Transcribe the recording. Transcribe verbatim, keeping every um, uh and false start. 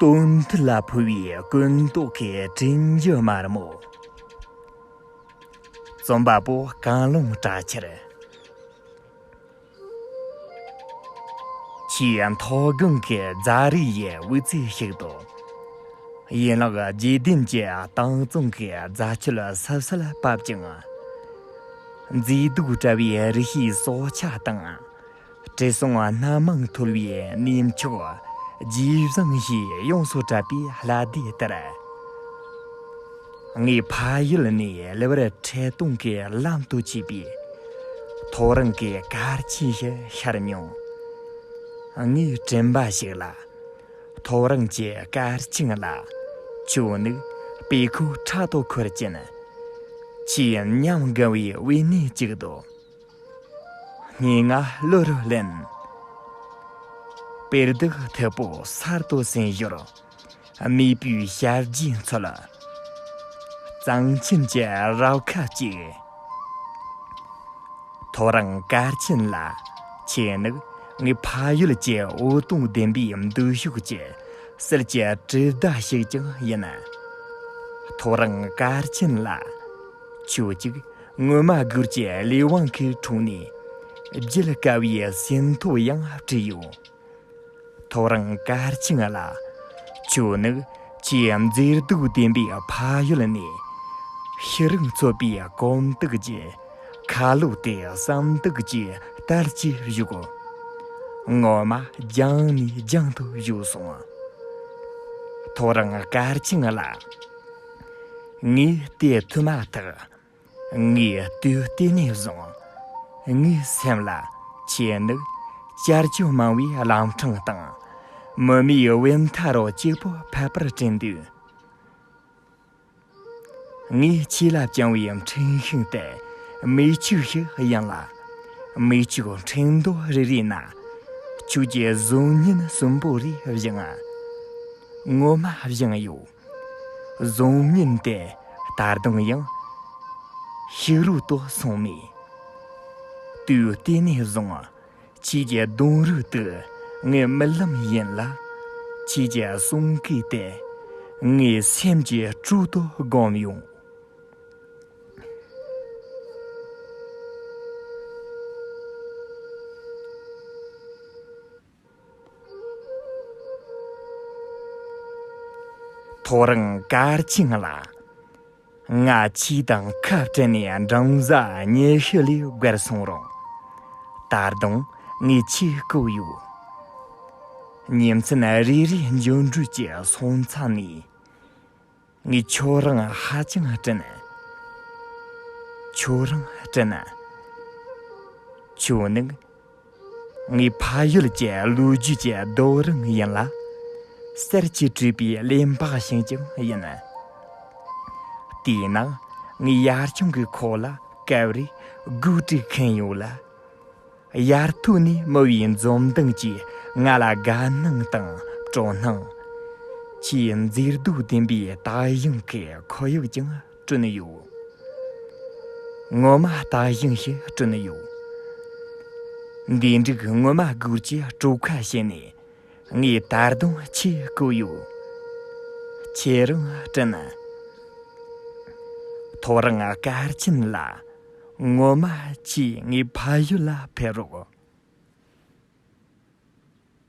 སྟོན་ཐུལ་ལ་ཕུལ་བའི་ཀུན་རྟོག་གི་དྲིན་གྱི་དམར་མོ། རྩོམ་པ་པོ་གངས་ལུང་གྲགས་ཆེར། ཆེས་མཐོ་སྒང་གི་རྫ་རི་ཡི་དབུས་རྩེ་ཞིག་ཏུ། ཡན་ལག་བརྗེ་ལྡན་གྱི་དྭངས་གཙང་གི་རྫ་ཆུ་སིལ་སིལ་བབས་ཀྱང་། མཛེས་སྡུག་བཀྲ་བའི་རི་ཤིང་སྲོག་ཆགས་དང་། བྲེ་སྲང་སྣ་མང་འཐོལ་བའི་གནས་མཆོག་རྗེས་བཟང་ཞེས་ཡོངས་སུ་གྲགས་པའི་ལྷ་སྡེ་ལྟར། ངའི་ཕ་ཡུལ་ནས་གླུ་བར་འཕྲེད་གཏོང་གི་ལམ་དུ་ཆས་པའི་ཐོ་རངས་ཀྱི་གར་ཆེན་ཞིག་ཤར་མྱོང་། ངའི་དྲན་པ་ཞིག་ལ། ཐོ་རངས་ཀྱི་གར་ཆེན་ལ། ཁྱོད་ནི་པེ་ཁོ་ཕྲག་ཏུ་འཁོར་ཅན། ཆེས་ཉམས་དགའ་བའི་དབེན་གནས་ཅིག་ཏུ། སྙན་ངག་གླུ་རུ་ལེན། དཔེར་བདག་ཐུ་པོ་གསར་དུ་གསོན་ཞོར། མེས་པོའི་ཞབས་རྗེས་འཚོལ། གཙང་ཆེན་གྱི་རབ་ཁ་ཅིག། ཐོ་རངས་གར་ཆེན་ལ། ཁྱེད་ནི་ངའི་ཕ་ཡུལ་གྱི་འོད་སྟོང་ལྡན་པའི་མདུན་ཕྱོགས་ཀྱི་གསེར་གྱི་དྲིལ་བརྡ་ཞིག་ཀྱང་ཡིན། ཐོ་རངས་གར་ཆེན་ལ། ཁྱོད་ཅིག་ངོ་མ་སྒུར་གྱི་ལས་དབང་གི་དྲུང་ནས། བརྗེད་དཀའ་བའི་ཟིན་ཐོ་ཡང་བྲིས་ཡོད། ཐོ་རངས་གར་ཆེན་ལ། ཁྱོད་ནི་ཆེས་མཛེས་སྡུག་ལྡན་པའི་ཕ་ཡུལ་ནས། ཤེས་རིག་འཚོ་བའི་གོམ་སྟབས་ཀྱིས། ཁ་ལོ་དེ་བསམ་གཏན་གྱི་དར་གྱིས་བཞུགས། ངོ་མ་རྒྱང་ནས་རྒྱང་དུ་བཞུགས་སོང་། ཐོ་རངས་གར་ཆེན་ལ། ངས་བལྟས་ཐུབ་མ་ཐག། ངས་ལྟོས་བལྟས་ནས་བཟུང་། ངའི་སེམས་ལ་ཁྱེད་ནི་ཅར་ཅོ་མང་བའི་ལམ་འཕྲང་དང་། མུ་མེད་བས་མཐའ་རུ་སྐྱིད་པོ་ཕལ་པར་དྲན་དུས། ངས་ཆེས་ལ་བཅངས་པའི་འཕྲིན་ཤིང་དེ་མིག་ཆུ་ཞིག་ཡིན་ལ། མིག་ཆུ་ཕྲེང་རྡོག་རེ་རེ་ན། ཁྱོད་ཀྱི་གཟུགས་བརྙན་གསོན་པོ་རེ་བཞེངས། ངོ་མ་བཞེངས་ཡོད། གཟུགས་བརྙན་དེ་ད་དུང་ཡང་ཤུགས་རུ་དུ་སོང་མེད། དུས་དེ་ནས་བཟུང་། ཁྱེད་ཀྱི་གདོང་རུས་དེ་ངའི་རྨི་ལམ་ཡིན་ལ། ཁྱེད་ཀྱི་གསུང་སྐད་དེ་ངའི་སེམས་ཀྱི་དྲོད་དུ་བསྒོམས་ཡོང་། ཐོ་རངས་གར་ཆེན་ལ། ང་ཁྱེད་དང་ཁ་བྲལ་ནས་འབྲིང་གཟའ་ཉི་ཤུ་ལས་བརྒལ་སོང་རུང་། ད་དུང་ངས་ཁྱེད་བསྐོར་ཡོད། ཉིན་མཚན་རེ་རེའི་འགྱོ་འགྲོས་ཀྱི་སོང་ཚ་ནས། ངས་ཁྱོད་རང་ཧ་ཅང་དྲན། ཁྱོད་རང་དྲན། ཁྱོད་ནི་ངའི་ཕ་ཡུལ་གྱི་ལོ་རྒྱུས་ཀྱི་རྡོ་རིང་ཡིན་ལ། གསེར་གྱིས་བྲིས་པའི་གླེན་པ་ཞིག་ཀྱང་ཡིན། དེས་ན་ངས་ཡར་ཆུང་གི་ཁོག་ལ་སྐབས་རེ་སྒོ་དཀྲུག་མཁན་ཡོད་ལ། ཡར་ཐོན་ནས་རྨི་བའི་འཛུམ་མདངས་ཀྱིས་ང་ལ་དགའ་སྣང་དང་སྤྲོ་སྣང་། ཆེས་མཛེས་སྡུག་ལྡན་པའི་དག་ཞིང་གི་ཁོར་ཡུག་ཀྱང་བསྐྲུན་ཡོད། ངོ་མ་དག་ཞིང་ཞིག་བསྐྲུན་ཡོད། འདི་འགྲིག་ངོ་མ་སྒུག་ཅེས་སྤྲོ་ཁ་བྱས་ནས་ངས་ད་དུང་ཁྱེད་བསྐོར་ཡོད། ཁྱེད་རང་དྲན། ཐོ་རངས་གར་ཆེན་ལ། ངོ་མ་ཁྱེད་ངའི་ཕ་ཡུལ་ལ་ཕེབས་རོགས།